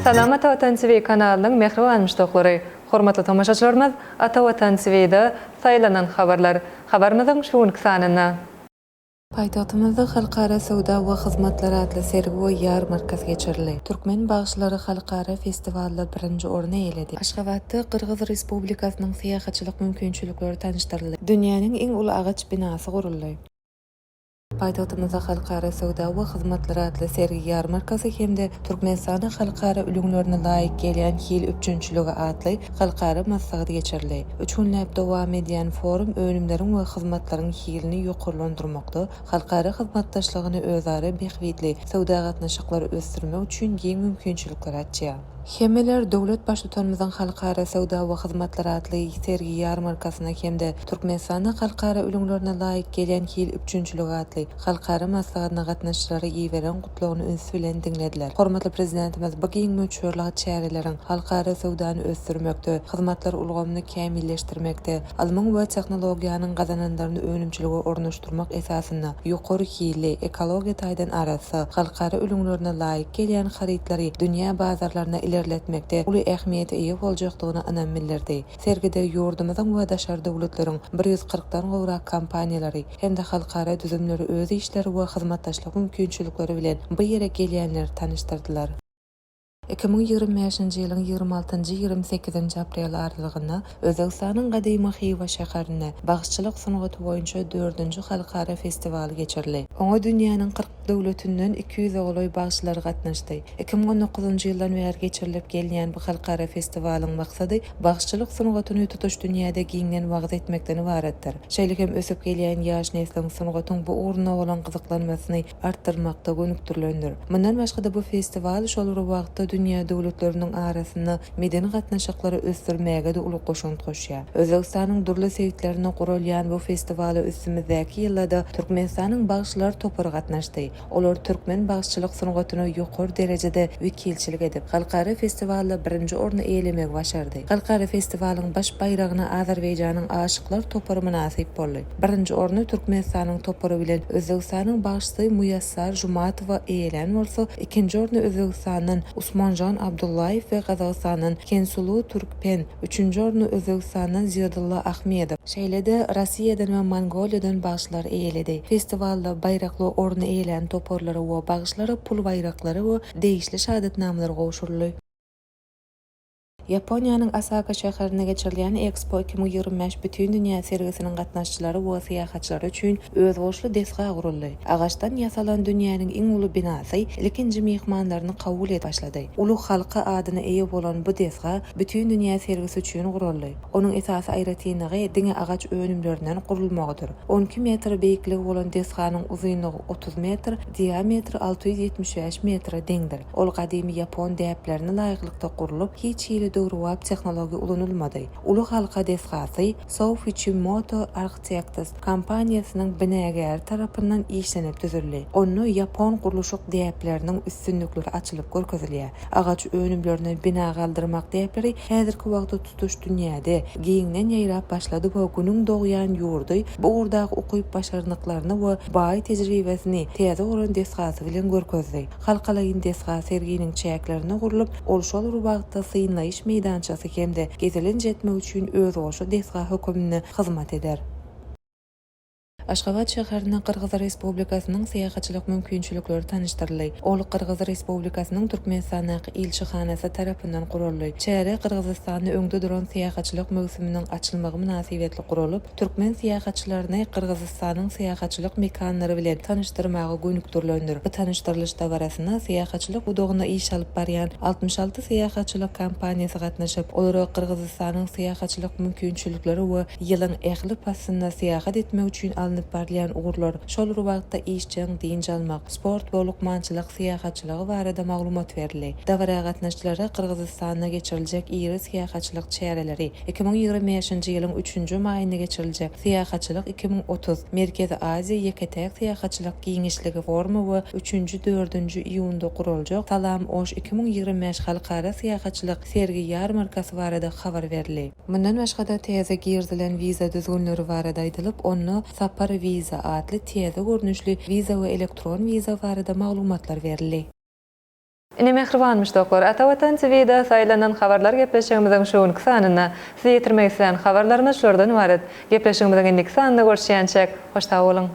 Salam Ata Watan TV kanalynyň mähriban muşdaklary! Hormatly tomaşaçylarymyz, Ata Watan TV-de Saýlanan habarlar habarymyzyň şu günki sanynda. Paýtagtymyzda Halkara söwda we hyzmatlar atly sergi we ýarmarkasy geçirildi. Türkmen bagşylary halkara festiwalda birinji orny eýeledi. Aşgabatda Gyrgyz Respublikasynyň syýahatçylyk mümkinçilikleri tanyşdyryldy. Dünýäniň iň uly agaç binasy guruldy. Paýtagtymyzda Halkara söwda we hyzmatlar atly sergi-ýarmarkasy hem-de Türkmenistanyň halkara ülňülerine laýyk gelýän hil üpjünçiligi atly halkara maslahat geçirildi. Üç günläp dowam edýän forum önümleriň we hyzmatlaryň hilini ýokarlandyrmakda halkara hyzmatdaşlygyny özara bähbitli söwda gatnaşyklary ösdürmek üçin giň mümkinçilikleri açýar. Hemmeler döwlet Baştutanymyzyň Halkara söwda we hyzmatlar atly sergi-ýarmarkasyna hem-de Türkmenistanda halkara ülňülerine laýyk gelýän hil üpjünçiligi atly halkara maslahatyna gatnaşyjylara iberen gutlagyny üns bilen diňlediler. Hormatly Prezidentimiz bu giň möçberli çäreleriň halkara söwdany ösdürmekde, hyzmatlar ulgamyny kämilleşdirmekde, ylmyň we tehnologiýanyň gazananlaryny önümçilige ornaşdyrmak esasynda ýokary hilli, ekologiýa taýdan arassa, halkara ülňülerine laýyk gelýän harytlary dünýä bazarlaryna ilerletmekde uly ähmiýete eýe boljakdygyna ynam bildirdi. Sergide ýurdumyzyň we daşary döwletleriň 140 dan gowrak kompaniýalary hem-de halkara düzümleri öz işleri we hyzmatdaşlyk mümkinçilikleri bilen bu ýere gelýänleri tanyşdyrdylar. 2025-nji ýylyň ýigrimi altynjy, ýigrimi sekizinji aprel aralygynda Özbegistanyň gadymy Hywa şäherinde bagşyçylyk sungaty boýunça dördünji halkara festiwaly geçirildi. Oňa dünýäniň 40 döwletinden 200-e golaý bagşylar gatnaşdy. 2019-njy ýyldan bäri geçirilip gelinýän bu halkara festiwalyň maksady bagşyçylyk sungatyny tutuş dünýäde giňden wagyz etmekden ybaratdyr. Şeýle hem ösüp gelýän ýaş nesliň sungatyň bu ugruna bolan gyzyklanmasyny artdyrmakda gönükdirilendir. Mundan başga-da bu festiwal şol bir wagtda dünýä döwletleriniň arasynda medeni gatnaşyklary ösdürmäge-de uly goşant goşýar. Özbegistanyň dürli sebitlerinde guralýan bu festiwala üstümizdäki ýylda-da Türkmenistanyň bagşylar topary gatnaşdy. Olar türkmen bagşyçylyk sungatyna ýokary derejede wekilçilik edip, halkara festiwalda birinji orny eýelemegi başardy. Halkara festiwalyň baş baýragyna Azerbaýjanyň Aşyklar topary mynasyp boldy. Birinji orny Türkmenistanyň topary bilen Özbegistanyň bagşysy Muýassar Jumatowa eýelän bolsa, ikinji orny Özbegistandan Usmonjan Abdullaýew we Gazagystandan Kensulu Türkpen, üçünji orny Özbegistandan Ziýadulla Ahmedow, şeýle-de Russiýadan we Mongoliýadan bagşylar eýeledi. Festiwalda baýrakly orny eýelän toparlara we bagşylara pul baýraklary we degişli şahadatnamalar gowşuryldy. Ýaponiýanyň Osaka şäherinde geçirilýän Expo 2025 bütindünýä sergisiniň gatnaşyjylary we syýahatçylary üçin özboluşly desga guruldy. Agaçdan ýasalan dünýäniň iň uly binasy ilkinji myhmanlaryny kabul edip başlady. Uly halka adyna eýe bolan bu desga bütindünýä sergisi üçin guraldy. Onuň esasy aýratynlygy diňe agaç önümlerinden gurulmagydyr. On iki metr beýikligi bolan desganyň uzynlygy 30 metr, diametri 675 metre deňdir. Ol gadymy ýapon däplerine laýyklykda gurlup, hiç hili döwrebap tehnologiýa ulanylmady. Uly halka desgasy Sofujimoto Architects kompaniýasynyň binagäri tarapyndan işlenip düzüldi. Onda ýapon gurluşyk däpleriniň üstünlikleri açylyp görkezilýär. Agaç önümlerinden bina galdyrmak däpleri häzirki wagtda tutuş dünýäde giňden ýaýrap başlady we Günüň dogýan ýurdy bu ugurdaky ukyp-başarnyklaryny we baý tejribesini täze guran desgasy bilen görkezdi. Halkalaýyn desga serginiň çäklerinde gurlup, ol şol bir wagtda synlaýyş meýdançasy hem-de gezelenç etmek üçin özboluşly desga höküminde hyzmat eder. Aşgabat şäherinde Gyrgyz Respublikasynyň syýahatçylyk mümkinçilikleri tanyşdyryldy. Ol Gyrgyz Respublikasynyň Türkmenistandaky ilçihanasy tarapyndan guraldy. Çäre Gyrgyzystanda öňde duran syýahatçylyk möwsüminiň açylmagy mynasybetli guralyp, türkmen syýahatçylaryny Gyrgyzystanyň syýahatçylyk mekanlary bilen tanyşdyrmaga gönükdirilendir. Bu tanyşdyrylyş dabarasyna syýahatçylyk pudagynda iş alyp barýan 66 syýahatçylyk kompaniýasy gatnaşyp, olara Gyrgyzystanyň syýahatçylyk mümkinçilikleri we ýylyň ähli paslynda syýahat etmek üçin alnyp barylýan ugurlar, şol bir wagtda işjeň dynç almak, sport we lukmançylyk syýahatçylygy barada maglumat berildi. Dabara gatnaşyjylara Gyrgyzystanda geçiriljek iri syýahatçylyk çäreleri, 2025-nji ýylyň üçünji maýynda geçiriljek Syýahatçylyk 2030, Merkezi Aziýa ýeke-täk syýahatçylyk giňişligi forumy we üçünji, dördünji iýunda guraljak Salam Oş 2025 halkara syýahatçylyk sergi-ýarmarkasy barada habar berildi. Mundan başga-da täze girizilen wiza düzgünleri barada aýdylyp, onda Sapar wiza atly täze görnüşli wiza we elektron wiza barada maglumatlar berildi. Ine mähriban muşdaklar, Ata Watan TV-de saýlanan habarlar gepleşigimiziň şu günki sanynda size ýetirmek islän habarlarymyz şulardan ybarat. Gepleşigimiziň indiki sanynda görüşýänçäk, hoş sag boluň!